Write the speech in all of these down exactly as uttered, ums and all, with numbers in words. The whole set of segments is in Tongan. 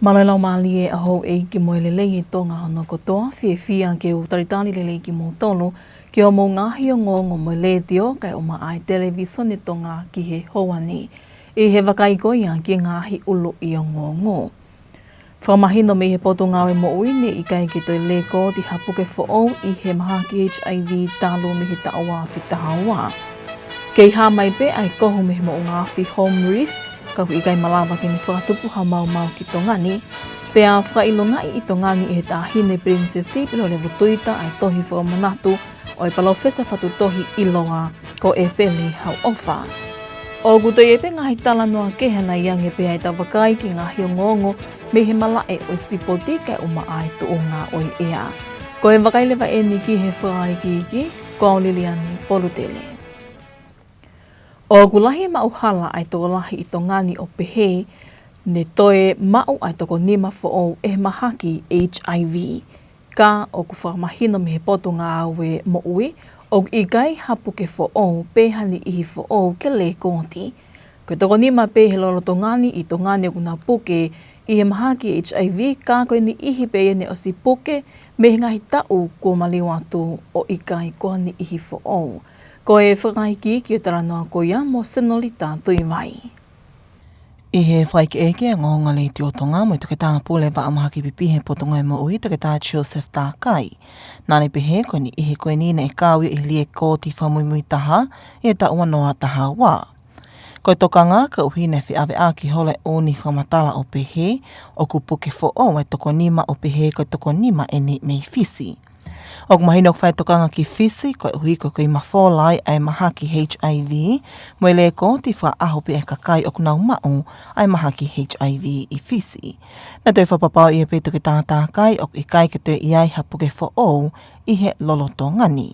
Mālō e laumālie ʻa houʻeiki mo e lelei ʻi Tonga hono kotoa, fiefia ke u talitali lelei kimoutolu ki hoʻomou ngaahi ongoongo mo e letiō, kae ʻumaʻā e televīsone Tonga ki he houa ni. ʻI he vakai ko ia ki he ngaahi ʻuluʻi ongoongo. Fakamahino mei he Potungāue Moʻui ne ʻikai ke toe lēkooti ha puke foʻou ʻi he mahaki H I V talu mei he taʻu ua afe taha ua. Kei hā mai pē ʻa e kohu mei he moʻunga afi Home Reef, ka ʻoku ʻikai malava ke ne fakatupu ha maumau ki Tonga ni. Pea fakaʻilongaʻi ʻi Tonga ni ʻe he Taʻahine Pilinisesi Pilolevu Tuita ʻa e tohi fakamanatu ʻo e palōfesa fatu tohi ʻiloa ko ʻEpeli Hauʻofa. ʻOku toe ʻi ai pē ngaahi talanoa kehe, ʻa ia ʻe pehē ai ʻetau vakai ki he ngaahi ongoongo mei he malaʻe ʻo e sipoti kae ʻumaʻā e tuʻunga ʻo e ʻea. Ko e vakai leva eni ki he fakaikiiki, ko au Liliani Polutele. ʻOku lahi e maʻuhala ʻa e tokolahi ʻi Tonga ni ʻo pehē ne toe maʻu ʻa e toko nima foʻou ʻe he mahaki H I V. Ka ʻoku fakamahino mei he Potungāue Moʻui ʻoku ʻikai ha puke foʻou pe ha niʻihi foʻou ke lēkooti. Ko e toko nima pē he lolotonga ni ʻi Tonga ni ʻoku nau puke ʻi he mahaki H I V, ka ko e niʻihi pē ia ne ʻosi puke mei he ngaahi taʻu kuo maliu atu ʻo ʻikai ko ha niʻihi foʻou. Ko e fakaikiiki ʻo e talanoa ko ia mo Senolita Tuivai. ʻI he fakaʻekeʻeke ʻa e Ongoongo Letiō Tonga mo e Toketā Pule Vaʻa Mahaki Pipihi he Potungāue Moʻui, Toketā Joseph Takai, naʻa ne pehē ko e niʻihi ko eni naʻe kau ia ʻi he lēkooti fakamuimui taha ʻi he taʻu ua noa taha ua. Ko e tokanga koeʻuhi naʻe feʻaveʻaki holo e ʻū fakamatala ʻo pehē ʻoku puke foʻou e toko nima ʻo pehē ko e toko nima eni mei Fisi. ʻOku mahino ʻoku fai tokanga ki Fisi koeʻuhi ko e ʻoku mafola ai ʻa e mahaki H I V, mo e lēkooti fakaʻaho pē ʻa e kakai ʻoku nau maʻu ʻa e mahaki H I V ʻi Fisi. Naʻe toe fakapapauʻi pē ʻe Toketā Takai ʻoku ʻikai ke toe ʻi ai ha puke foʻou ʻi he lolotonga ni.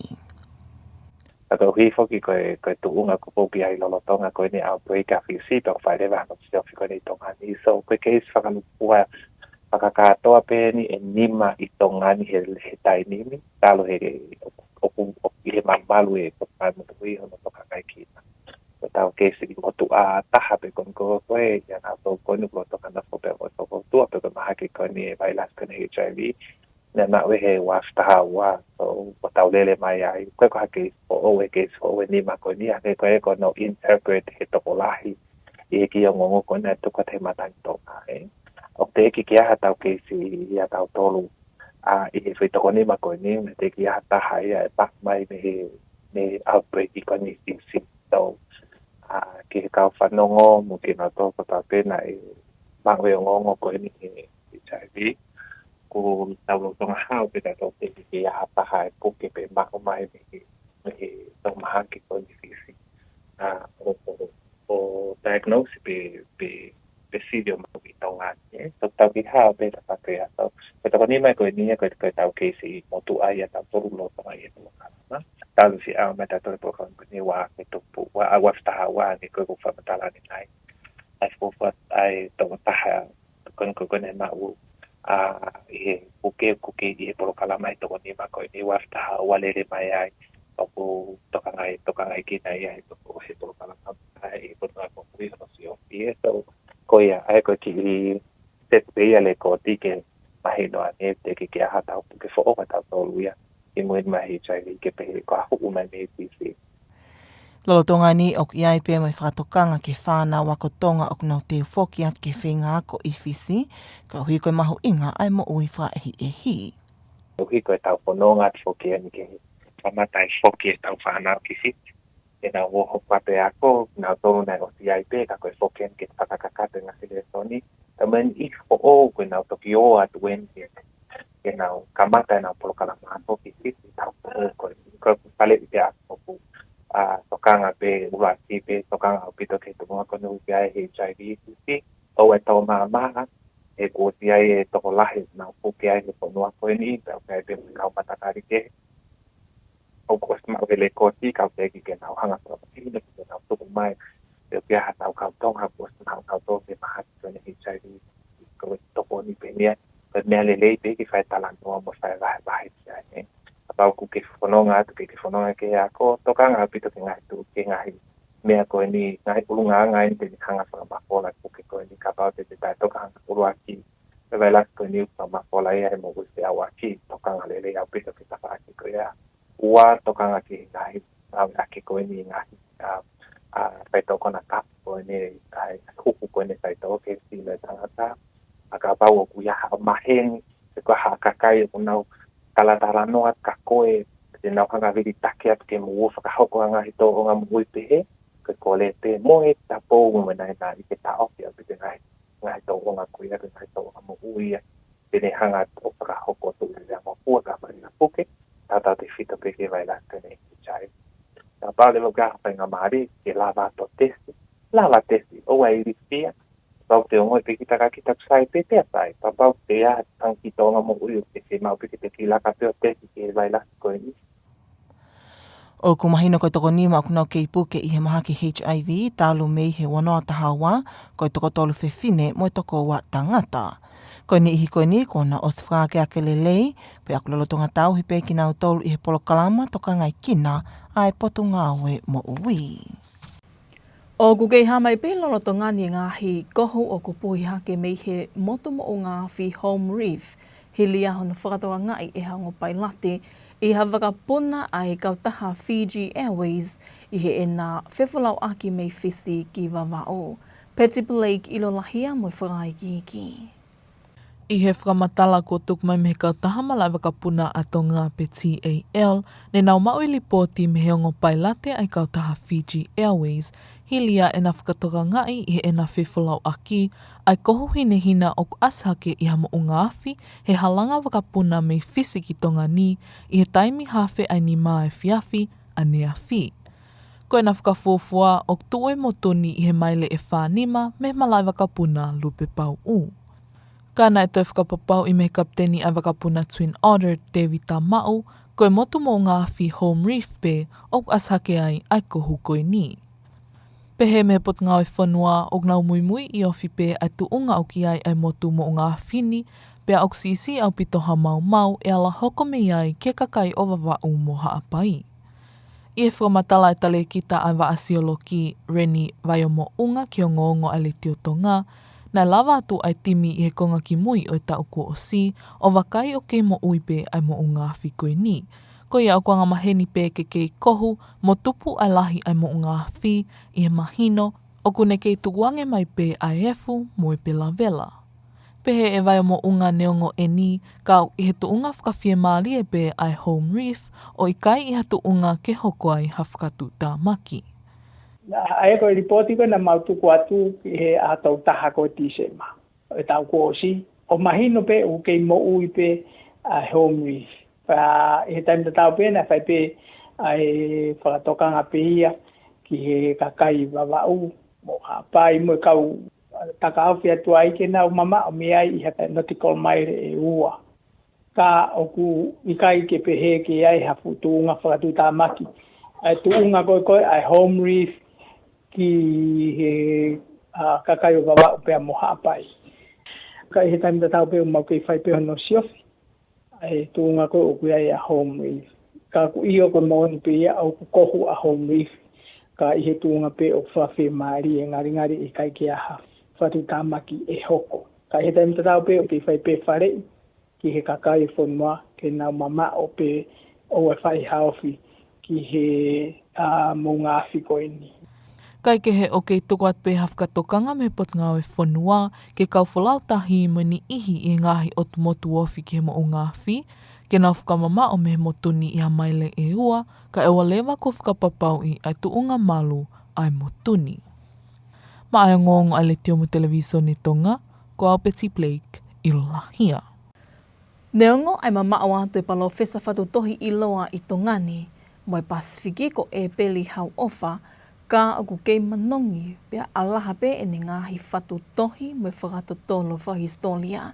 Ka koeʻuhi foki ko e, ko e tuʻunga kuo pau ke ʻi ai lolotonga ko eni ʻa e outbreak ʻa Fisi, pea ʻoku fai leva hano siofi ko eni ʻi Tonga ni. So, ko e keisi fakalupua fakakātoa pē eni ʻe nima ʻi Tonga ni he, he taimi ni, talu he, ʻoku, ʻoku, ʻoku ʻi he mamalu e Potungāue Moʻui hono tokangaʻi kinaua. Ko ʻetau keisi motuʻa taha pē ko eni ko, ko e, ʻia nautolu ko eni kuo tokanga foki pē mo e toko ua pē ko e mahaki ko eni e vailasi ko eni H I V. Naʻe maʻu he ua afe taha ua, so, ʻo tau lele mai ai. Ko e ko ha keisi foʻou, e keisi foʻou ʻe nima ko eni, ʻa ia ko e ko ʻenau interpret he tokolahi ʻi he kiʻi ongoongo ko eni naʻe tuku atu he matangi Tonga, ē. ʻOku teʻeki ke ʻi ai haʻatau keisi ʻia tautolu, ʻa, ʻi he foʻi toko nima ko eni, naʻe teʻeki ai ha taha ia ʻe maʻu mai mei he, mei he outbreak ko eni Fisi. So, ʻa, ki he kau fanongo, mo kinautolu kotoa pē naʻe maʻu e ongoongo ko eni he H I V, ko e tau lolotonga haʻu pē tautolu teʻeki ke ʻi ai ha taha ʻe puke pe maʻu mai mei he, mei he tau mahaki ko eni Fisi. ʻA, ʻo, ʻo, ʻo diagnose pe, pe, pe sili ʻo maʻu ʻi Tonga ni, ē. So tau kiʻi haʻu pē ta pākea. So, ko e toko nima ko eni ia, ko e, ko ʻetau keisi motuʻa ʻia tautolu lolotonga ʻi he polokalama. Talu siʻi ʻaho mai tautolu polokalama ko eni ua afe tupu, ua, ua afe taha ua ni ko e ko e fakamatala ni nai. ʻA e fuofua, ʻa e tokotaha ko eni ko eni naʻe maʻu, ʻa, ʻi he puke, puke ʻi he polokalama ʻi he toko nima ko eni ua afe taha ua lele mai ai. ʻOku tokangaʻi, tokangaʻi kinaua ia he toko, he polokalama, ʻa, ʻi he Potungāue Moʻui hono siofi. So, ko ia, ʻa ia ko e kiʻi set pē ia lēkooti ke mahino ange teʻeki ke ʻi ai haʻatau puke foʻou ʻa tautolu ia ʻi muʻa mai H I V ke pehē ko e huʻu mai mei Fisi. Lolotonga ni ʻoku ʻi ai pē mo e fakatokanga ki he fānau ako Tonga ʻoku nau teu foki atu ki he feinga ako ʻi Fisi, koeʻuhi ko e mahuʻinga ʻa e moʻui fakaʻehiʻehi. Koeʻuhi ko ʻetau fononga atu foki eni ke kamata ai foki ʻetau fānau ki Fisi ke nau ō hoko atu e ako, nautolu naʻe ʻosi ʻi ai pē, ka ko e foki eni ke fakakakato e ngaahi lēsoni. Taimi ni ʻi he foʻou ko ē nau toki ō atu eni ke, ke nau kamata ʻenau polokalama ako ki Fisi, tau foʻou ko ē. Ko e fale ʻi te ako ʻoku, ʻa, tokanga pē ʻuluaki pē, tokanga ʻaupito ki he tuʻunga ko eni ʻoku ʻi ai e H I V ʻi Fisi. ʻOua ʻe tō māmā, he kuo ʻosi ʻi ai e tokolahi naʻa nau puke ai he fonua ko eni, pea ʻoku ʻi ai pē mo e kau matakali kehe ʻoku ʻosi maʻu he lēkooti, ka ʻoku teʻeki ke nau hanga ʻo fakapapauʻi ke nau tuku mai pe ʻoku ʻi ai haʻatau kau Tonga kuo ʻosi maʻu, kau Tonga he mahaki ko eni H I V. Ko e tokoni pē eni ia, ko e meʻa lelei pē ke fai talanoa mo fai vahevahe ki ai, ē. Kapau ʻoku ke fononga atu, ke ke fononga ki he ako, tokanga ʻaupito ki he ngaahi tuʻu, ki he ngaahi meʻa ko eni, ngaahi ʻulungaanga eni te ne hanga ʻo fakamafola e puke ko eni, kapau te te taʻetokanga ʻuluaki Ko e vailasi ko eni ʻoku mafola ia he moʻui feʻauʻaki, tokanga lelei ʻaupito ki he tafaʻaki ko ia. Ua, tokanga ki he ngaahi ngāueʻaki ko eni ngaahi, ʻa, ʻa, faitoʻo konatapu ko eni, ʻa e huhu ko eni faitoʻo ke sino e tangata. ʻA, kapau ʻoku ʻi ai ha maheni, pe ko ha kakai ʻoku nau talatalanoa kia koe, te nau hanga vilitaki atu ke mou fakahoko ʻa e ngaahi tōʻonga moʻui pehē, ke kole pē mo e tapou mo e naʻinaʻi ke taʻofi ʻaupito e ngaahi, ngaahi tōʻonga ko ia, ke ngaahi tōʻonga moʻui ia, te ne hanga ʻo fakahoko atu e lea mo pua ka fai na puke, tautautefito pē ki he vailasi ko eni H I V. Kapau leva ʻoku ʻi ai ha faingamālie ke lava atu ʻo tesi, lava tesi, ʻoua ʻe ilifia, kapau te ongoʻi pē kita ka kita ʻoku sai pē, pea sai, kapau te ʻi ai ha tangikitōʻonga moʻui ʻoku te fiemaʻu pē ke te kiʻi laka pē ʻo tesi ki he vailasi ko eni. ʻOku mahino ko e toko nima ʻoku nau kei puke ʻi he mahaki H I V, talu mei he ua noa taha ua, ko e toko tolu fefine mo e toko ua tangata. Ko e niʻihi ko eni kuo nau ʻosi fakaakeake lelei, pea ʻoku lolotonga tauhi pē kinautolu ʻi he polokalama tokangaekina ʻa e Potungāue Moʻui. ʻOku kei hā mai pē lolotonga ni e ngaahi kohu ʻoku puhi hake mei he motu moʻunga afi Home Reef, hili ia hono fakatokangaʻi ʻe ha ongo pailate ʻi ha vakapuna ʻa e kautaha Fiji Airways ʻi heʻena fefolauʻaki mei Fisi ki Vavaʻu. Petty Blake ʻIlolahia mo e fakaikiiki. ʻI he fakamatala kuo tuku mai mei he kautaha malaʻe vakapuna ʻa Tonga pe T A L, ne nau maʻu e lipooti mei he ongo pailate ʻa e kautaha Fiji Airways, hili ia ʻena fakatokangaʻi ʻi heʻena fefolauʻaki ʻa e kohu hinehina ʻoku ʻasi hake ʻi ha moʻunga afi he halanga vakapuna mei Fisi ki Tonga ni ʻi he taimi haafe ʻa e nima efiafi ʻaneafi. Ko ʻena fakafuofua ʻoku tuʻu e motu ni ʻi he maile ʻe fā nima mei he malaʻe vakapuna Lupepauʻu. Ka naʻe toe fakapapauʻi mei he kapiteni ʻa e vakapuna Twin Otter, Tēvita Maʻu, ko e motu moʻunga afi Home Reef pē ʻoku ʻasi hake ai ʻa e kohu ko eni. Pehē mei he Potungāue Fonua ʻoku nau muimui ʻi ofi pē ʻa e tuʻunga ʻoku ʻi ai ʻa e motu moʻunga afi ni, pea ʻoku siʻisiʻi ʻaupito ha maumau ʻe ala hoko mei ai ki he kakai ʻo Vavaʻu mo Haʻapai. ʻI he fakamatala ʻa e talēkita ʻa e vaʻa siolokī Reni Vaiomoʻunga ki he ongoongo ʻa e Letiō Tonga, naʻe lava atu ʻa e timi ʻi he konga kimui ʻo e taʻu kuo ʻosi ʻo vakai ʻoku kei moʻui pē ʻa e moʻunga afi ko eni. Ko ia ʻoku angamaheni pē ke kei kohu mo tupu ʻa e lahi ʻa e moʻunga afi ʻi he mahino ʻoku ne kei tukuange mai pē ʻa e efu mo e pelavela. Pehē ʻe Vaiomoʻunga neongo eni, ka ʻoku ʻi he tuʻunga fakafiemālie pē ʻa e Home Reef ʻo ʻikai ʻi ha tuʻunga ke hoko ai ha fakatuʻutāmaki. ʻA ia ko e lipooti ko ē naʻa mau tuku atu ki he ʻaho tolu taha ko Tīsema ʻo e taʻu kuo ʻosi, ʻo mahino pē ʻoku kei moʻui pē ʻa e Home Reef. Pea ʻi he taimi tatau pē naʻe fai pē ʻa e fakatokanga pē ia ki he kakai Vavaʻu mo Haʻapai mo e kau takaofi atu ai ke nau mamaʻo mei ai ʻi ha nautical mile ʻe ua. Ka ʻoku ʻikai ke pehē ke ʻi ai ha fuʻu tuʻunga fakatuʻutāmaki ʻa e tuʻunga ko ē ko ē ʻa e Home Reef ki he, ʻa, kakai ʻo Vavaʻu pea mo Haʻapai. Ka ʻi he taimi tatau pē ʻoku mau kei fai pē hono siofi ʻa e tuʻunga ko ē ʻoku ʻi ai ʻa Home Reef. Ka ʻoku ʻio ko e moʻoni pē ia ʻoku kohu ʻa Home Reef, ka ʻi he tuʻunga pē ʻoku fakafiemālie, ngalingali ʻikai ke ʻi ai ha fakatuʻutāmaki ʻe hoko. Ka ʻi he taimi tatau pē ʻoku kei fai pē faleʻi ki he kakai e fonua ke nau mamaʻo pē ʻoua ʻe fai ha ofi ki he, ʻa, moʻunga afi ko eni. Kaekehe ʻoku kei tuku atu pē ha fakatokanga mei he Potungāue Fonua ki he kau folau tahi mo e niʻihi ʻi he ngaahi ʻotu motu ofi ki he moʻunga afi, ke nau fakamamaʻo mei he motu ni ʻi ha maile ʻe ua, kae ʻoua leva kuo fakapapauʻi ʻa e tuʻunga malu ʻa e motu ni. Maʻá e ongoongo ʻa e Letiō mo e Televīsone Tonga, ko au Petty Blake ʻIlolahia. Neongo ʻa e mamaʻo atu e palōfesa fatu tohi ʻiloa ʻi Tonga ni mo e Pasifiki ko ʻEpeli Hauʻofa, ka ʻoku kei manongi pea ʻalaha pē ʻene ngaahi fatu tohi mo e fakatotolo fakahisitōlia.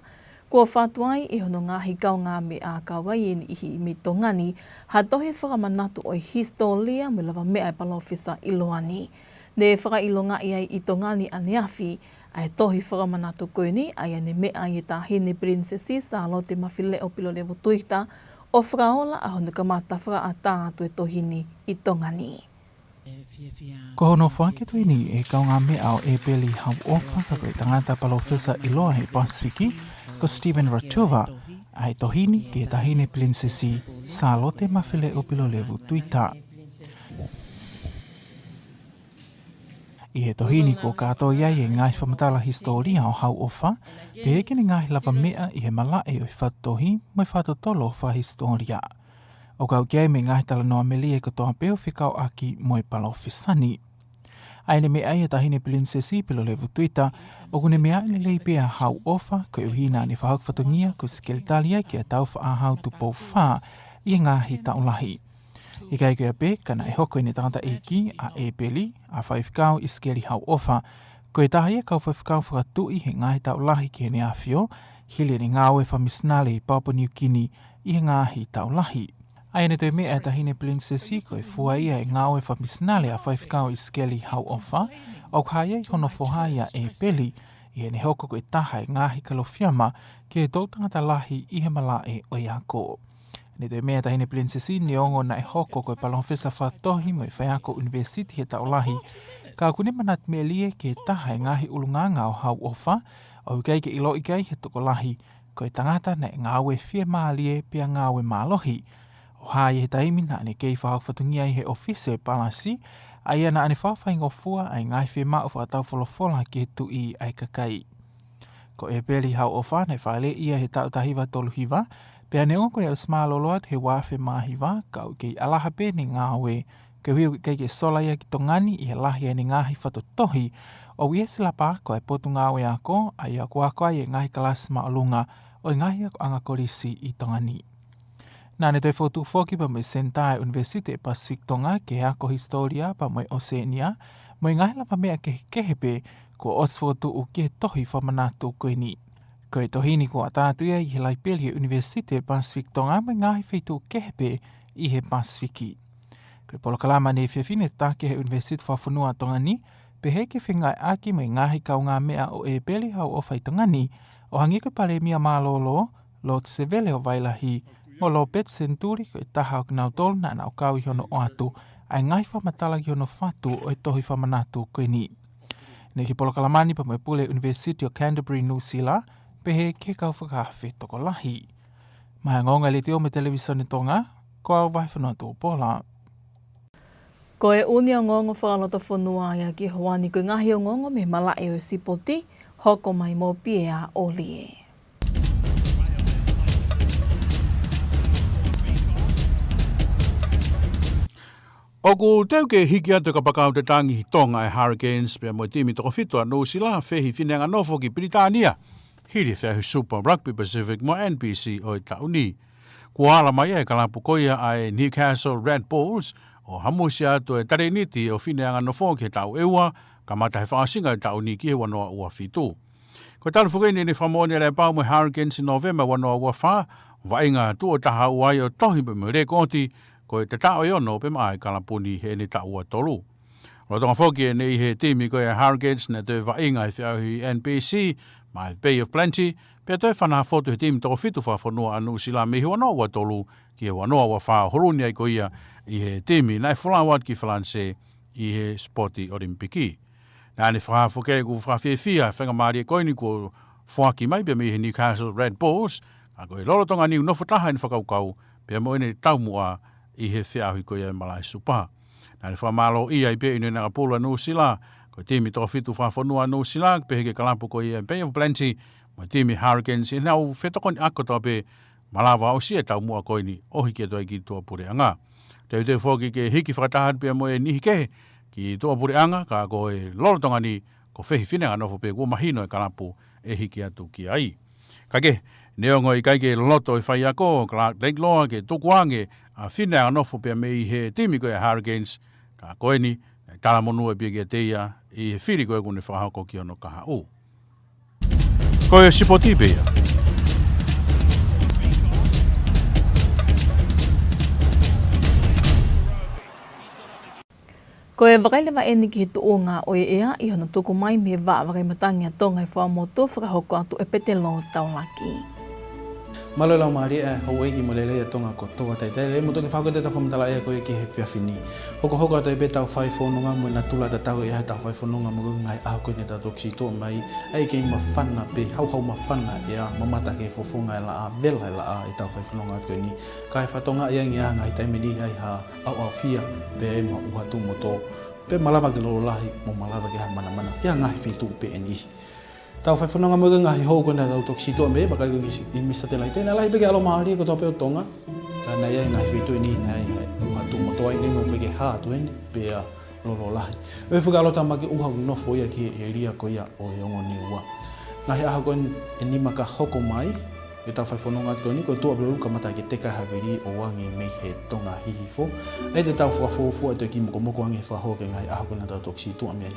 Kuo fatu ai ʻe hono ngaahi kaungāmeʻa kau ai e niʻihi mei Tonga ni ha tohi fakamanatu ʻo e hisitōlia mo e lavameʻa ʻa e palōfesa ʻiloa ni. Ne fakaʻilongaʻi ai ʻi Tonga ni ʻaneafi ʻa e tohi fakamanatu ko eni, ʻa ia ne meʻa ai e Taʻahine Pilinisesi Sālote Mafileʻo Pilolevu Tuita ʻo fakaola ʻa hono kamata fakaʻatā atu e tohi ni ʻi Tonga ni. Ko hono foaki atu eni ʻe he kaungāmeʻa ʻo ʻEpeli Hauʻofa, ka ko e tangata palōfesa ʻiloa he Pasifiki, ko Stephen Ratuva, ʻa e tohi ni ki he Taʻahine Pilinisesi Sālote Mafileʻo Pilolevu Tuita. ʻI he tohi ni kuo kātoi ai e ngaahi fakamatala hisitōlia ʻo Hauʻofa, pehē ki heʻene ngaahi lavameʻa ʻi he malaʻe ʻo e fatu tohi mo e fakatotolo fakahisitōlia. ʻOku kau ki ai mo e ngaahi talanoa melie kotoa pē ʻo fekauʻaki mo e palōfesa ni. ʻA ʻene meʻa ʻi he Taʻahine Pilinisesi Pilolevu Tuita, ʻoku ne meaʻi lelei pē ʻa Hauʻofa, koeʻuhi naʻa ne fakahoko fatongia ko e sekelitali ia kia Tāufaʻāhau Tupou Fā ʻi he ngaahi taʻu lahi. ʻIkai ko ia pē, ka naʻe hoko ʻene tangataʻeiki ʻa ʻEpeli, ʻa Faifekau ʻIsikeli Hauʻofa, ko e taha ia e kau faifekau fakatuʻi he ngaahi taʻu lahi ki Heʻene ʻAfio, hili ʻene ngāue fakamisinale ʻi Papua Niukini ʻi he ngaahi taʻu lahi. ʻA ʻene toe meʻa ʻi he Taʻahine Pilinisesi, ko e fua ia e ngāue fakamisinale ʻa Faifekau ʻIsikeli Hauʻofa, ʻoku hā ia ʻi hono foha ʻa ʻEpeli, ʻi heʻene hoko ko e taha e ngaahi kalofiama ki he toʻutangata lahi ʻi he malaʻe ʻo e ako. Ne toe meʻa ʻi he Taʻahine Pilinisesi neongo naʻe hoko ko e palōfesa fakatohi mo e faiako ʻunivēsiti he taʻu lahi, ka ʻoku ne manatu melie ki he taha e ngaahi ʻulungaanga ʻo Hauʻofa, ʻoku ʻikai ke ʻiloʻi ki ai ʻe he tokolahi, ko e tangata naʻe ngāue fiemālie pea ngāue mālohi. ʻO hā ia he taimi naʻa ne kei fakahoko fatongia ʻi he ʻōfisi ʻo e palasi, ʻa ia naʻa ne fakafaingofua ʻa e ngaahi fiemaʻu fakataufolofola ki he tuʻi ʻa e kakai. Ko ʻEpeli Hauʻofa naʻe fāʻeleʻi ia he taʻu taha hiva tolu hiva, pea neongo naʻe ʻosi mālōlō atu he ua afe mā hiva, ka ʻoku kei ʻalaha pē ʻene ngāue, koeʻuhi ʻoku ʻikai ke sola ia ki Tonga ni ʻi he lahi ʻene ngaahi fatu tohi, ʻoku ʻi he silapa ako ʻa e Potungāue Ako, ʻa ia ʻoku ako ai e ngaahi kalasi māʻolunga ʻo e ngaahi akoʻanga kolisi ʻi Tonga ni. Naʻa ne toe fokotuʻu foki pea mo e Senitā ʻa e ʻUnivēsiti ʻa e Pasifiki Tonga ki he ako hisitōlia pea mo e ʻOsēnia, mo e ngaahi lavameʻa kehekehe pē kuo ʻosi fokotuʻu ki he tohi fakamanatu ko eni. Ko e tohi ni kuo ʻatā atu ia ʻi he laipeli ʻa e ʻUnivēsiti ʻa e Pasifiki Tonga mo e ngaahi feituʻu kehe pē ʻi he Pasifiki. Ko e polokalama ʻaneefiafi ne tataki ʻe he ʻUnivēsiti Fakafonua ʻa Tonga ni, pehē ki he fengāueʻaki mo e ngaahi kaungāmeʻa ʻo ʻEpeli Hauʻofa ʻi Tonga ni, ʻo hangē ko e Palēmia mālōlō, Lord Sevele ʻo Vailahi, mo Lopeti Senituli, ko e taha ʻo kinautolu naʻa nau kau ʻi hono ʻoatu ʻa e ngaahi fakamatala ki hono fatu ʻo e tohi fakamanatu ko eni. Ne ʻi he polokalama ni pea mo e Pule ʻUnivēsiti ʻo Canterbury, Nuʻusila, pehē ki he kau fakaafe tokolahi. Maʻá e ongoongo ʻa e Letiō mo e Televīsone Tonga, ko au Vaifanua Tupola. Ko e ʻUni ʻa e Ongoongo Fakalotofonua ia ki he ʻaho ni, ko e ngaahi ongoongo mei he malaʻe ʻo e sipoti, hoko mai mo Piea ʻOlie. ʻOku teu ke hiki atu e kapakau tatangi ʻi Tonga ʻa e Hurricanes pea mo e timi toko fitu ʻa Nuʻusila, fehi fineʻanga nofo ki Pilitānia, hili e feʻauhi Super Rugby Pacific mo e N P C ʻo e taʻu ni. Kuo ala mai ʻa e kalapu ko ia ʻa e Newcastle Red Bulls ʻo hamusi atu e talēniti ʻo e fineʻanga nofo ki he taʻu ʻe ua, kamata he fakaʻosinga ʻo e taʻu ni ki he ua noa ua fitu. Ko e talu foki eni ʻene fakamoʻoni ʻa Leʻapau mo e Hurricanes ʻi Nōvema ua noa ua fā, vaʻinga tuʻo taha ua ai ʻo tohi pea mo e lēkooti, ko e tataʻo ʻe ono pea maʻa e kalapu ni heʻene taʻu ua tolu. Lolotonga foki ʻene ʻi he timi ko ia ʻa e Hurricanes naʻe toe vaʻinga he feʻauhi N P C maʻa e Bay of Plenty, pea toe fana fotu he timi toko fitu fakafonua ʻa Nuʻusila mei he ua noa ua tolu ki he ua noa ua fā, ʻo huluni ai ko ia ʻi he timi naʻe folau atu ki Falanisē ʻi he sipoti ʻOlimipiki. Naʻá ne fakahā foki ʻoku fakafiefia e faingamālie ko eni kuo foaki mai pea mei he Newcastle Red Bulls, ka ko e lolotonga ni ʻoku nofo taha ʻene fakakaukau pea mo ʻene taumuʻa ʻi he feʻauhi ko ia ʻa e Malaʻe Super. Naʻá ne fakamālō ai pē ʻi he ʻene ʻakapulu ʻa Nuʻusila, ko e timi toko fitu fakafonua ʻa Nuʻusila, pehē ki he kalapu ko ia ʻa e Bay of Plenty, mo e timi Hurricanes, ʻi heʻenau fetokoniʻaki kotoa pē, malava ʻosi e taumuʻa ko eni ʻo hiki atu ai ki tuʻapuleʻanga. Teuteu foki ke hiki fakataha atu pea mo e niʻihi kehe ki tuʻapuleʻanga, ka ko e lolotonga ni ko e fehi fineʻanga nofo pē kuo mahino e kalapu ʻe hiki atu ki ai. Ka ke, neongo ʻikai ke loto e faiako ko Clark Lakeloa ke tukuange ʻa e fineʻanga nofo pea mei he timi ko ia ʻa e Hurricanes, ka ko eni, naʻe talamonū pē kiate ia ʻi he fili ko ia kuo ne fakahoko ki hono kahaʻu. Ko e sipoti pē ia. Ko e vakai leva eni ki he tuʻunga ʻo e ʻea ʻi hono tuku mai mei he Vaʻa Vakai Matangi ʻa Tonga ʻi Fuaʻamotu, fakahoko atu ʻe Petelo Taulaki. Mālō e laumālie ʻa e houʻeiki mo e lelei ʻa Tonga kotoa. Talitali lelei mo toki fakakau atu ʻetau fakamatala ʻea ko ē ki he efiafi ni. Hokohoko atu ai pē ʻetau fai fononga mo e natula tatau ʻi he ʻetau fai fononga mo e ngaahi ʻaho ko eni ʻetau toki situʻa mai. ʻA ia kei māfana pē, hauhau māfana ʻea, mamata ki he fofonga e laʻā, vela e laʻā ʻetau fai fononga atu ko eni. Kae fakatokangaʻi ange ʻa e ngaahi taimi ni ʻa e hā ʻaoʻaofia, pea mo e ʻuha tuʻu mo tō, pea malava ke lolo lahi, mo malava ke hā manamana, ʻi he ngaahi feituʻu pē ʻe niʻihi. Tau fai fononga mo e ngaahi hou ko ena ʻetau toki situʻa mai, vakai ko ē ki he misa te laite, naʻe lahi pē ke ʻalomālie kotoa pē ʻo Tonga. Ka naʻe ʻi ai e ngaahi feituʻu ʻe niʻihi naʻe ʻi ai e ʻuha tuʻu mo tō ai, neongo ʻoku ʻikai ke hā atu eni, pea lolo lahi. ʻOku ʻi ai e fuʻu kiʻi ʻalotamaki ʻuha ʻoku nofo ia ki he ʻēlia ko ia ʻo e ongo Niua. Ngaahi ʻaho ko eni ʻe nima ka hoko mai, ʻetau fai fononga atu ko eni, ko e Tuʻapulelulu kamata ke teka e havili ʻo angi mei he Tonga Hihifo. ʻE te tau fakafuofua ʻe toe kiʻi mokomoko ange he fakahoko e ngaahi ʻaho ko ena ʻetau toki situʻa mai ai.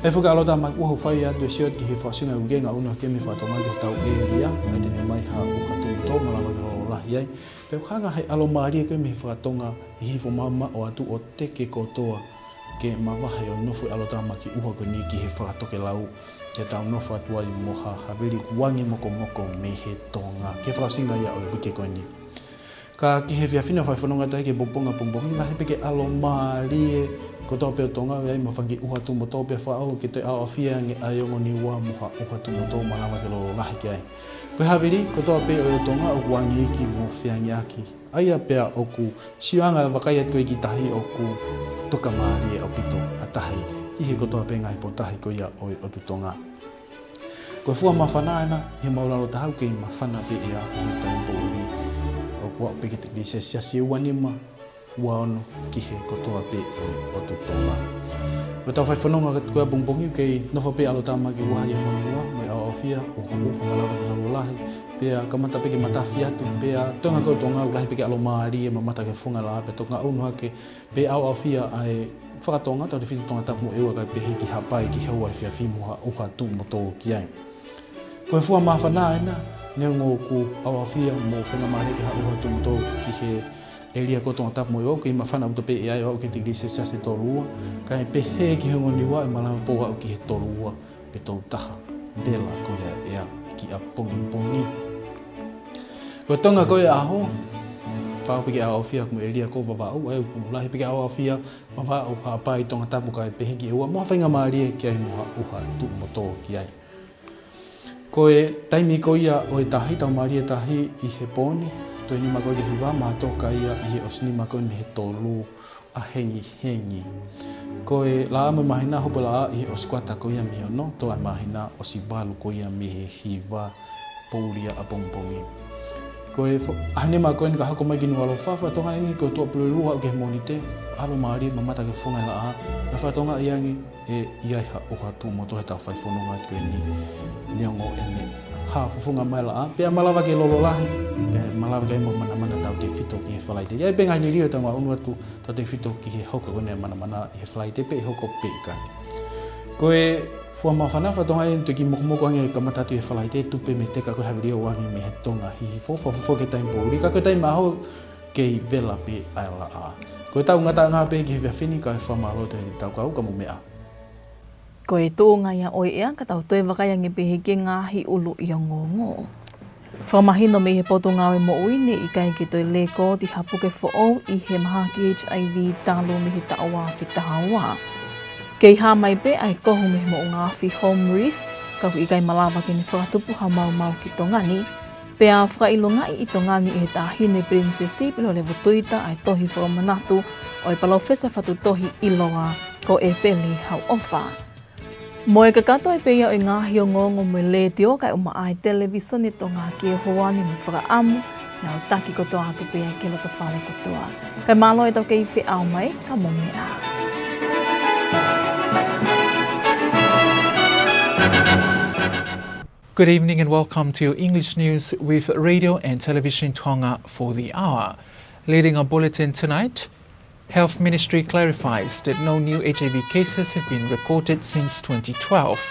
ʻE fuʻu kiʻi ʻalotamaki ʻuha ʻoku fai atu ʻe Sioti ki he fakaʻosinga ʻo e uike, ngaʻunu hake mei he fakatokangaʻi ki hotau ʻēlia, ʻa ia te ne ʻomai ha ʻuha tuʻu mo tō, malava ke lolo lahi ai. Pea ʻoku hanga ʻe he ʻalomālie ko ē mei he fakatonga Hihifo maʻu ʻo ʻoatu ʻo teke kotoa ke mavahe ʻo nofo e ʻalotamaki ʻuha ko eni ki he fakatokelau, ke tau nofo atu ai mo ha havili kuo angi mokomoko mei he Tonga, ki he fakaʻosinga ia ʻo e uike ko eni. Ka ki he efiafi ni ʻoku fai fononga atu ai ki he pongipongi ʻapongipongi, lahi pē ke ʻalomālie kotoa pē ʻo Tonga, ʻi ai mo e fanga kiʻi ʻuha tuʻu mo tō, pea fakaʻau ke toe ʻaoʻaofia ange ʻa e ongo Niua mo ha ʻuha tuʻu mo tō, malava ke lolo lahi ki ai. Ko e havili kotoa pē ʻo Tonga ʻoku angi iiki mo feangiʻaki. ʻA ia pea ʻoku sio ange vakai atu ai ki tahi ʻoku tokamālie ʻaupito ʻa tahi ki he kotoa pē ngaahi potutaha ko ia ʻo e ʻotu Tonga. Ko e fua māfana ena ʻi he māʻulalo taha ʻoku kei māfana pē ʻea ʻi he taimi poʻuli. ʻOku aʻu pē ki he tikilī selesiasi ʻe ua nima, ua ono ki he kotoa pē ʻo e ʻotu Tonga. Ko ʻetau fai fononga ko ē ʻapongipongi ʻoku kei nofo pē ʻalotamaki ʻuha ʻi he ongo Niua, mo e ʻaoʻaofia, ʻuha, ʻuha, malava ke lolo lahi, pea kamata pē ke matafi atu, pea toenga ko ē ʻo Tonga ʻoku lahi pē ke ʻalomālie, mamata ki he fofonga e laʻā, pea toki ngaʻunu hake, pea ʻaoʻaofia ʻa e fakatonga, Tautefito Tongatapu mo ʻEua, kae pehē ki Haʻapai, ki Houʻeiki, ʻa e fia fimo ha ʻuha tuʻu mo tō ki ai. Ko e fua māfana ena, neongo ʻoku ʻaoʻaofia mo faingamālie ke hā ʻuha tuʻu mo tō ki he ʻēlia ko ē ʻo Tongatapu mo ʻEua, ʻoku kei māfana ʻaupito pē ʻea ʻo aʻu ki he tikilī selesiasi ʻe tolu ua, kae pehē ki he ongo Niua ʻe malava pē ʻo aʻu ki he tolu ua pe tolu taha vela ko ia ʻea ki ʻapongipongi. Ko e toenga ko ē ʻaho, pau pē ke ʻaoʻaofia mo e ʻēlia ko Vavaʻu, ʻa ia ʻoku lahi pē ke ʻaoʻaofia Vavaʻu, Haʻapai, Tongatapu kae pehē ki ʻEua, mo ha faingamālie ke ʻi ai mo ha ʻuha tuʻu mo tō ki ai. Ko e taimi ko ia ʻo e tahi, tau mālie tahi ʻi he pō ni, toe nima ko ē ki he hiva, mahalo ʻoku toka ia ʻi he ʻosi nima ko ē mei he tolu ʻa hengihengi. Ko e laʻā mo e māhina, hopo e laʻā ʻi he ʻosi kuata ko ia mei he ono, toʻo e māhina ʻosi valu ko ia mei he hiva poʻuli ʻapongipongi. Ko e fo-, ʻaho nima ko eni ka hoko mai ki Nukuʻalofa, fakatokangaʻi ange ko e Tuʻapulelulu aʻu ki he Mōnite, ʻalomālie mamata ki he fofonga e laʻā, naʻe fakatokangaʻi ange ʻe ʻi ai ha ʻuha tuʻu mo tō heʻetau fai fononga atu ko eni. Neongo ʻene hā fofonga mai e laʻā, pea malava ke lolo lahi, pea malava ke ʻi ai mo e manamana Tautefito ki he Falaite. ʻI ai pē ngaahi liliu ʻetau ngaʻunu atu Tautefito ki he hoko ko eni e manamana ʻi he Falaite pe ʻe hoko pe ʻikai. Ko e fua māfana, fakatokangaʻi eni toe kiʻi mokomoko ange kamata atu ʻi he Falaite, tupu pē mei he teka ko ē havili ʻo angi mei he Tonga Hihifo, fakafuofua ki he taimi poʻuli, ka ko e taimi ʻaho kei vela pē ʻa e laʻā. Ko ʻetau ngataʻanga pē ki he efiafi ni, kae fakamālō atu ʻetau kau, ka mou meʻa. Ko e tuʻunga ia ʻo e ʻea, ka tau toe vakai ange pē ki he ngaahi ʻuluʻi ongoongo. Fakamahino mei he Potungāue Moʻui ne ʻikai ke toe lēkooti ha puke foʻou ʻi he mahaki H I V talu mei he taʻu ua afe taha ua. Kei hā mai pē ʻa e kohu mei he moʻunga afi Home Reef, ka ʻoku ʻikai malava ke ne fakatupu ha maumau ki Tonga ni. Pea fakaʻilongaʻi ʻi Tonga ni ʻe he Taʻahine Pilinisesi Pilolevu Tuita ʻa e tohi fakamanatu ʻo e palōfesa fatu tohi ʻiloa ko ʻEpeli Hauʻofa. Mo e kakato ai pē ia ʻo e ngaahi ongoongo mei he Letiō kae ʻumaʻā e Televīsone Tonga ki he houa ni, mo e fakaʻamu ke mau taki kotoa atu pē ia ki loto fale kotoa. Kae mālō ʻetau kei feʻao mai, ka mou meʻa. Good evening and welcome to your English news with Radio and Television Tonga for the hour. Leading our bulletin tonight, Health Ministry clarifies that no new H I V cases have been recorded since twenty twelve.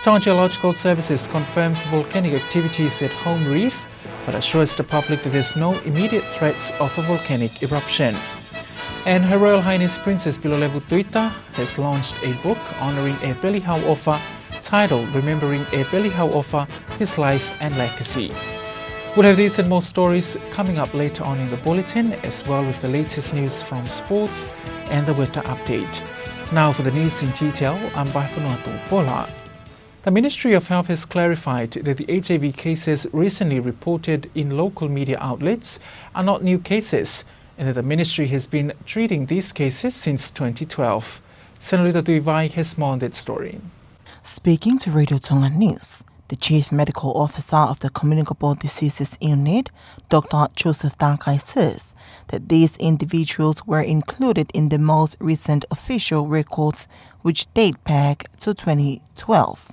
Tonga Geological Services confirms volcanic activities at Home Reef, but assures the public that there's no immediate threats of a volcanic eruption. And Her Royal Highness Princess Pilolevu Tuita has launched a book honoring ʻEpeli Hauʻofa titled Remembering ʻEpeli Hauʻofa, His Life and Legacy. We'll have these and more stories coming up later on in the bulletin, as well with the latest news from sports and the weather update. Now for the news in detail, I'm Vaifanua Tupola. The Ministry of Health has clarified that the H I V cases recently reported in local media outlets are not new cases, and that the ministry has been treating these cases since twenty twelve. Senorita Tuivai has more on that story. Speaking to Radio Tonga News, the Chief Medical Officer of the Communicable Diseases Unit, Doctor Joseph Takai, says that these individuals were included in the most recent official records, which date back to twenty twelve.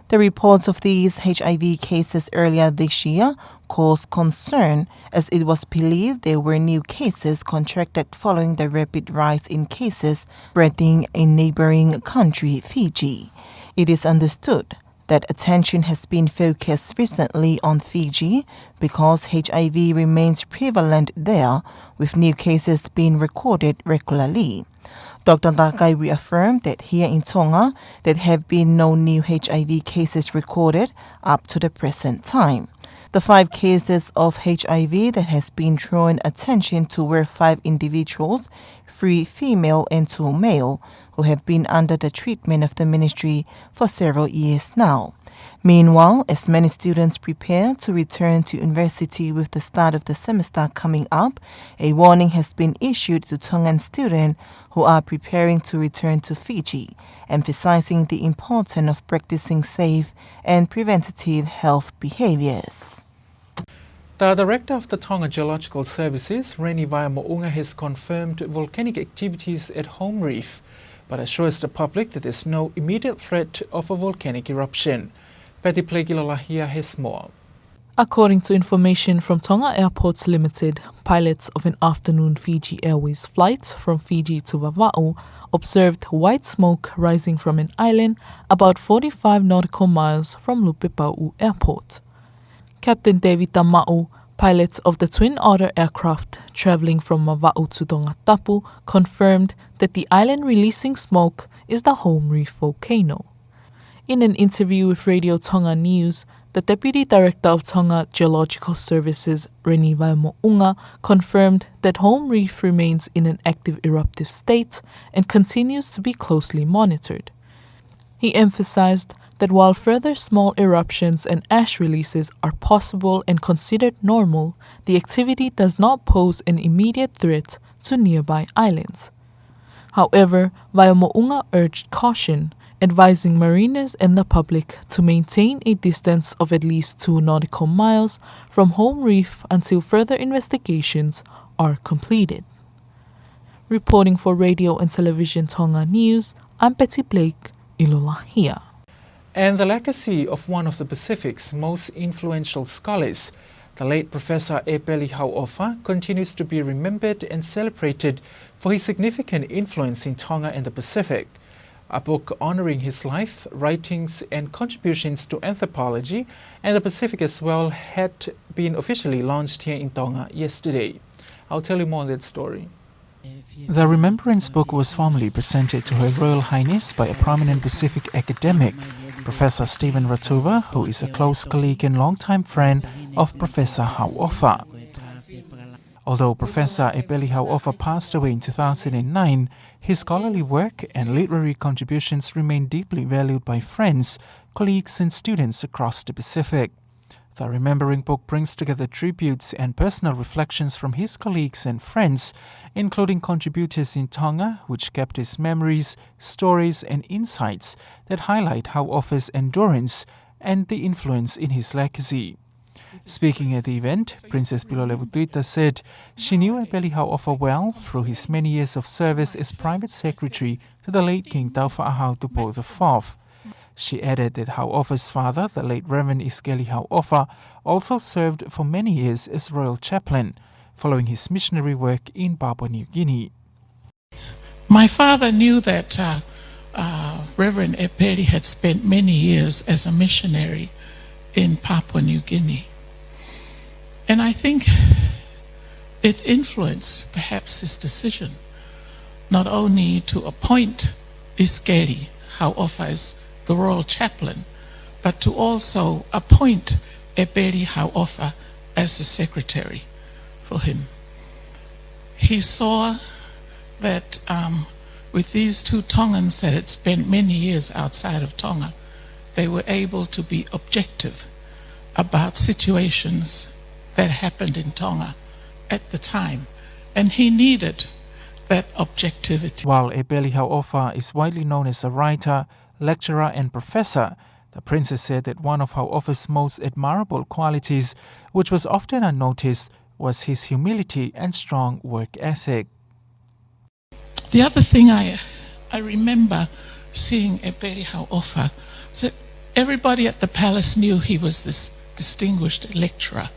The reports of these H I V cases earlier this year caused concern, as it was believed there were new cases contracted following the rapid rise in cases spreading in neighboring country Fiji. It is understood that attention has been focused recently on Fiji because H I V remains prevalent there, with new cases being recorded regularly. Doctor Takai reaffirmed that here in Tonga, there have been no new H I V cases recorded up to the present time. The five cases of H I V that has been drawing attention to were five individuals, three female and two male, who have been under the treatment of the ministry for several years now. Meanwhile, as many students prepare to return to university with the start of the semester coming up, a warning has been issued to Tongan students who are preparing to return to Fiji, emphasizing the importance of practicing safe and preventative health behaviors. The director of the Tonga Geological Services, Reni Vaemoʻunga, has confirmed volcanic activities at Home Reef, but assures the public that there's no immediate threat of a volcanic eruption. Patty Blake Ilolahia has more. According to information from Tonga Airports Limited, pilots of an afternoon Fiji Airways flight from Fiji to Vavaʻu observed white smoke rising from an island about forty-five nautical miles from Lupepauʻu Airport. Captain David Tamaʻu, pilot of the Twin Otter aircraft travelling from Vavaʻu to Tongatapu, confirmed that the island releasing smoke is the Home Reef volcano. In an interview with Radio Tonga News, the Deputy Director of Tonga Geological Services, Reni Vaemoʻunga, confirmed that Home Reef remains in an active eruptive state and continues to be closely monitored. He emphasized that while further small eruptions and ash releases are possible and considered normal, the activity does not pose an immediate threat to nearby islands. However, Vaemoʻunga urged caution, advising mariners and the public to maintain a distance of at least two nautical miles from Home Reef until further investigations are completed. Reporting for Radio and Television Tonga News, I'm Betty Blake Ilolahia. And the legacy of one of the Pacific's most influential scholars, the late Professor ʻEpeli Hauʻofa, continues to be remembered and celebrated for his significant influence in Tonga and the Pacific. A book honoring his life, writings, and contributions to anthropology and the Pacific as well had been officially launched here in Tonga yesterday. I'll tell you more on that story. The remembrance book was formally presented to Her Royal Highness by a prominent Pacific academic, Professor Stephen Ratuva, who is a close colleague and longtime friend of Professor Hauʻofa. Although Professor ʻEpeli Hauʻofa passed away in two thousand nine, his scholarly work and literary contributions remain deeply valued by friends, colleagues, and students across the Pacific. The Remembering Book brings together tributes and personal reflections from his colleagues and friends, including contributors in Tonga, which kept his memories, stories, and insights that highlight Hauʻofa's endurance and the influence in his legacy. Speaking at the event, Princess Pilolevu Tuita said she knew ʻEpeli Hauʻofa well through his many years of service as private secretary to the late King Taufaʻāhau Tupou the fourth. She added that Hauʻofa's father, the late Reverend ʻIsikeli Hauʻofa, also served for many years as royal chaplain, following his missionary work in Papua New Guinea. My father knew that, uh, uh, Reverend ʻEpeli had spent many years as a missionary in Papua New Guinea. And I think it influenced perhaps his decision not only to appoint ʻIsikeli Hauʻofa as the royal chaplain, but to also appoint ʻEpeli Hauʻofa as the secretary for him. He saw that, um, with these two Tongans that had spent many years outside of Tonga, they were able to be objective about situations that happened in Tonga at the time. And he needed that objectivity. While Epeli Hauʻofa is widely known as a writer, lecturer and professor, the princess said that one of Hauʻofa's most admirable qualities, which was often unnoticed, was his humility and strong work ethic. The other thing I, I remember seeing Epeli Hauʻofa is that everybody at the palace knew he was this distinguished lecturer.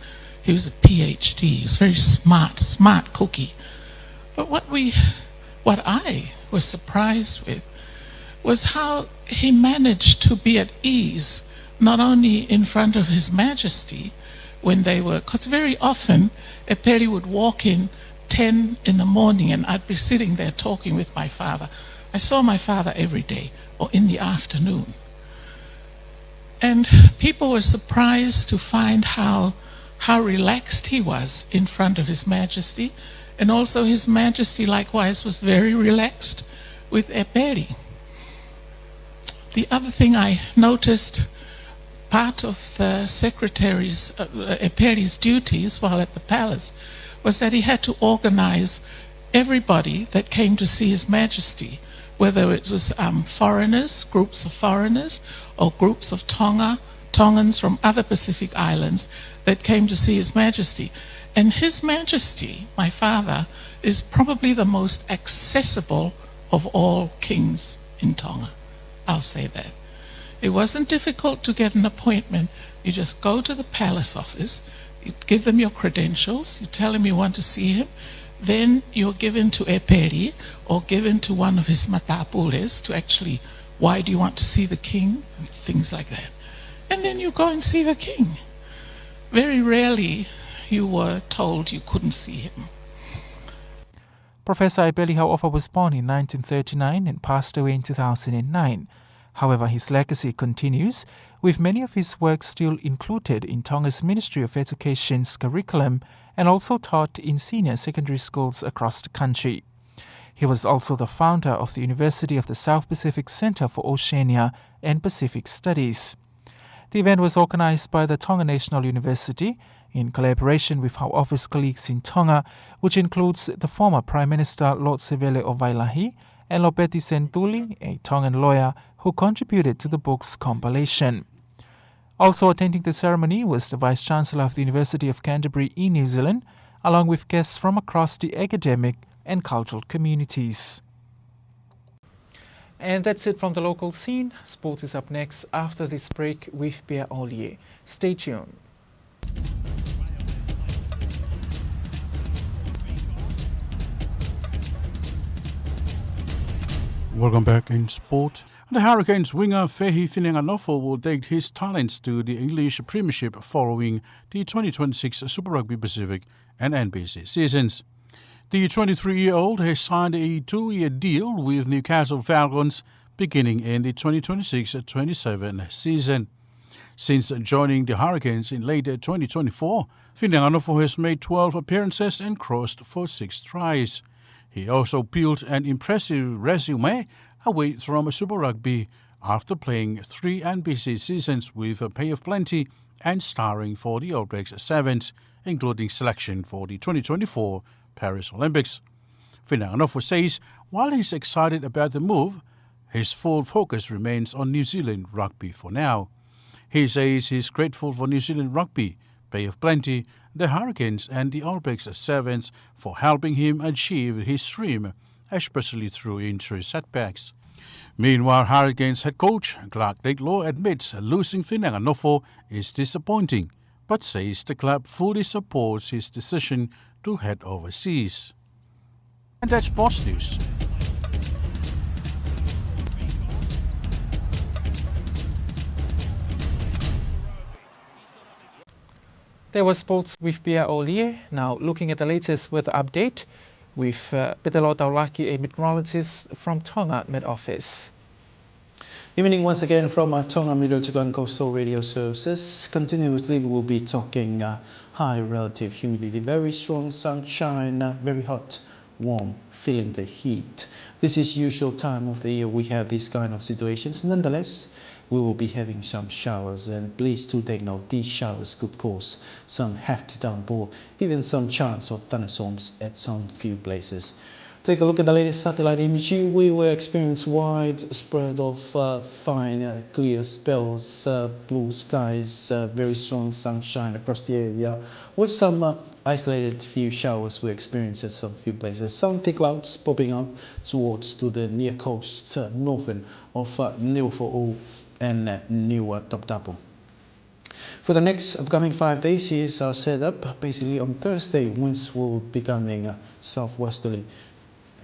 He was a P H D. He was very smart, smart cookie. But what we, what I was surprised with was how he managed to be at ease, not only in front of His Majesty when they were, 'cause very often Epeli would walk in ten in the morning and I'd be sitting there talking with my father. I saw my father every day or in the afternoon. And people were surprised to find how, how relaxed he was in front of His Majesty. And also His Majesty likewise was very relaxed with Epeli. The other thing I noticed, part of the secretary's, uh, Epeli's duties while at the palace was that he had to organize everybody that came to see His Majesty, whether it was, um, foreigners, groups of foreigners, or groups of Tonga, Tongans from other Pacific islands that came to see His Majesty. And His Majesty, my father, is probably the most accessible of all kings in Tonga. I'll say that. It wasn't difficult to get an appointment. You just go to the palace office, you give them your credentials, you tell them you want to see him, then you're given to Epeli or given to one of his matapules to actually, "Why do you want to see the king?" and things like that. And then you go and see the king. Very rarely you were told you couldn't see him. Professor Epeli Hauʻofa was born in nineteen thirty-nine and passed away in two thousand and nine. However, his legacy continues, with many of his works still included in Tonga's Ministry of Education's curriculum and also taught in senior secondary schools across the country. He was also the founder of the University of the South Pacific Centre for Oceania and Pacific Studies. The event was organized by the Tonga National University in collaboration with Hauʻofa's colleagues in Tonga, which includes the former Prime Minister Lord Sevele ʻo Vailahi and Lopeti Sentuli, a Tongan lawyer who contributed to the book's compilation. Also attending the ceremony was the Vice Chancellor of the University of Canterbury in New Zealand, along with guests from across the academic and cultural communities. And that's it from the local scene. Sports is up next after this break with Pea Olie. Stay tuned. Welcome back in sport. The Hurricanes winger Fehi Fineanganofo will take his talents to the English Premiership following the twenty twenty-six Super Rugby Pacific and N P C seasons. The twenty-three-year-old has signed a two-year deal with Newcastle Falcons beginning in the twenty twenty-six twenty-seven season. Since joining the Hurricanes in late twenty twenty-four, Fineanganofo has made twelve appearances and crossed for six tries. He also built an impressive resume away from Super Rugby after playing three N P C seasons with Bay of Plenty and starring for the All Blacks Sevens, including selection for the twenty twenty-four Paris Olympics. Fineanganofo says while he's excited about the move, his full focus remains on New Zealand rugby for now. He says he's grateful for New Zealand rugby, Bay of Plenty, the Hurricanes and the All Blacks Sevens for helping him achieve his dream, especially through injury setbacks. Meanwhile, Hurricanes head coach Clark Laidlaw admits losing Fineanganofo is disappointing, but says the club fully supports his decision to head overseas. And that's sports news. There was sports with Pea Olie. Now looking at the latest weather update with, uh, Peteloa Taulaki, a meteorologist from Tonga Met Office. Evening once again from our Tonga Meteorological and Coastal Radio Services. Continuously, we will be talking, uh, high relative humidity, very strong sunshine, uh, very hot, warm, feeling the heat. This is usual time of the year we have these kind of situations. Nonetheless, we will be having some showers, and please do take note, these showers could cause some hefty downpour, even some chance of thunderstorms at some few places. Take a look at the latest satellite imaging. We will experience widespread of, uh, fine, uh, clear spells, uh, blue skies, uh, very strong sunshine across the area, with some, uh, isolated few showers we experience at some few places. Some thick clouds popping up towards to the near coast, uh, northern of, uh, Niuafoʻou and, uh, Niuatoputapu. For the next upcoming five days, here's our setup. Basically, on Thursday, winds will be coming, uh, southwesterly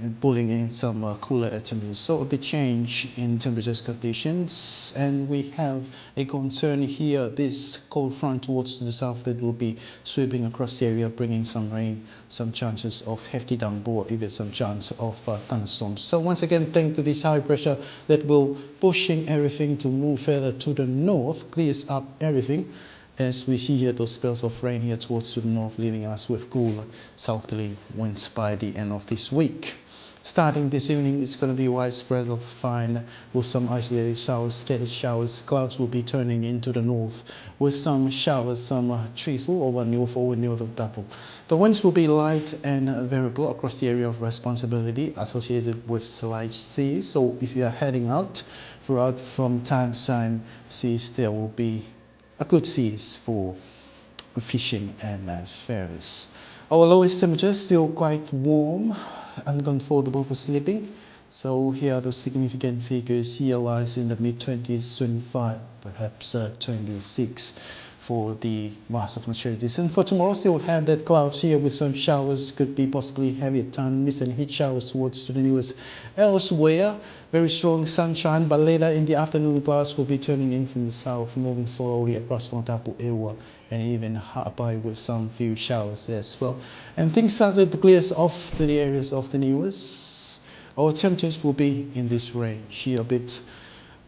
and pulling in some, uh, cooler air temperatures. So a big change in temperatures conditions. And we have a concern here, this cold front towards the south that will be sweeping across the area, bringing some rain, some chances of hefty downpour, even some chance of, uh, thunderstorms. So once again, thanks to this high pressure that will pushing everything to move further to the north, clears up everything. As we see here, those spells of rain here towards to the north, leaving us with cool southerly winds by the end of this week. Starting this evening, it's gonna be widespread of fine with some isolated showers, scattered showers. Clouds will be turning into the north with some showers, some, uh, drizzle over Niuafoʻou and Niuatoputapu. The winds will be light and variable across the area of responsibility associated with slight seas. So if you are heading out throughout from time to time, seas, there will be a good seas for fishing and, uh, ferries. Our lowest temperature is still quite warm and comfortable for sleeping. So here are the significant figures here lies in the mid twenties, twenty-five, perhaps, uh, twenty-six for the vast of maturities. And for tomorrow, still have that clouds here with some showers, could be possibly heavy at time, mist and heat showers towards to the Niuas. Elsewhere, very strong sunshine, but later in the afternoon, clouds will be turning in from the south, moving slowly across Tongatapu, ʻEua, and even Haʻapai with some few showers as well. And things started to clear off to the areas of the Niuas. Our temperatures will be in this range here a bit.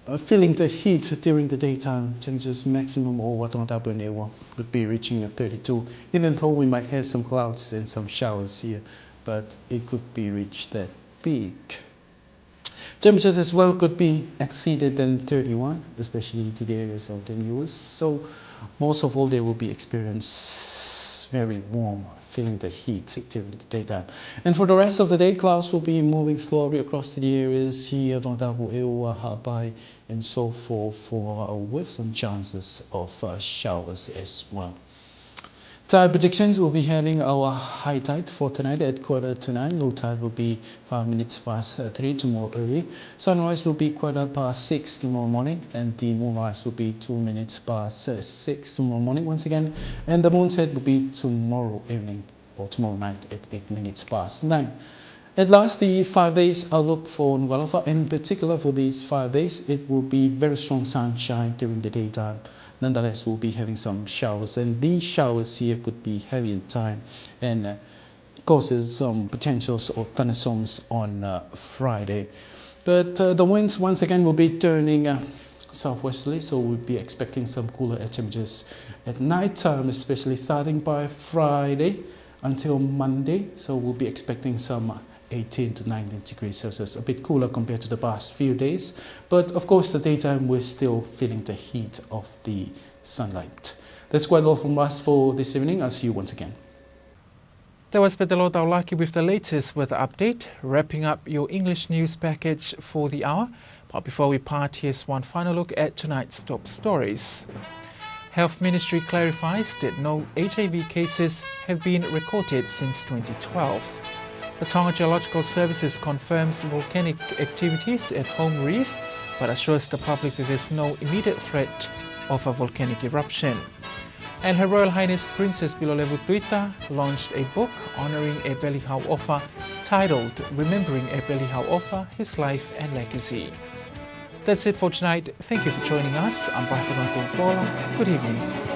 Uh, feeling the heat during the daytime, temperatures maximum over Tongatapu and ʻEua could be reaching at thirty-two, even though we might have some clouds and some showers here, but it could be reached that peak. Temperatures as well could be exceeded than thirty-one, especially to the areas of the Niuas. So most of all, they will be experienced very warm, feeling the heat during the daytime. And for the rest of the day, clouds will be moving slowly across the areas here, Tongatapu, ʻEua, Haʻapai, and so forth, for, uh, with some chances of, uh, showers as well. Tide predictions, will be having our high tide for tonight at quarter to nine. Low tide will be five minutes past, uh, three tomorrow early. Sunrise will be quarter past six tomorrow morning, and the moonrise will be two minutes past, uh, six tomorrow morning once again. And the moonset will be tomorrow evening or tomorrow night at eight minutes past nine. At last, the five days outlook for Nukuʻalofa. In particular, for these five days, it will be very strong sunshine during the daytime. Nonetheless, we'll be having some showers, and these showers here could be heavy in time and, uh, causes some potentials of thunderstorms on, uh, Friday. But, uh, the winds once again will be turning, uh, southwesterly, so we'll be expecting some cooler temperatures at night time, especially starting by Friday until Monday. So we'll be expecting some eighteen to nineteen degrees Celsius, a bit cooler compared to the past few days. But of course, the daytime, we're still feeling the heat of the sunlight. That's quite all from us for this evening. I'll see you once again. That was Petelota Olaki with the latest weather update, wrapping up your English news package for the hour. But before we part, here's one final look at tonight's top stories. Health Ministry clarifies that no H I V cases have been recorded since twenty twelve. The Tonga Geological Services confirms volcanic activities at Home Reef, but assures the public that there's no immediate threat of a volcanic eruption. And Her Royal Highness Princess Pilolevu Tuita launched a book honoring ʻEpeli Hauʻofa titled Remembering ʻEpeli Hauʻofa, His Life and Legacy. That's it for tonight. Thank you for joining us. I'm Vaifana Tupola. Good evening.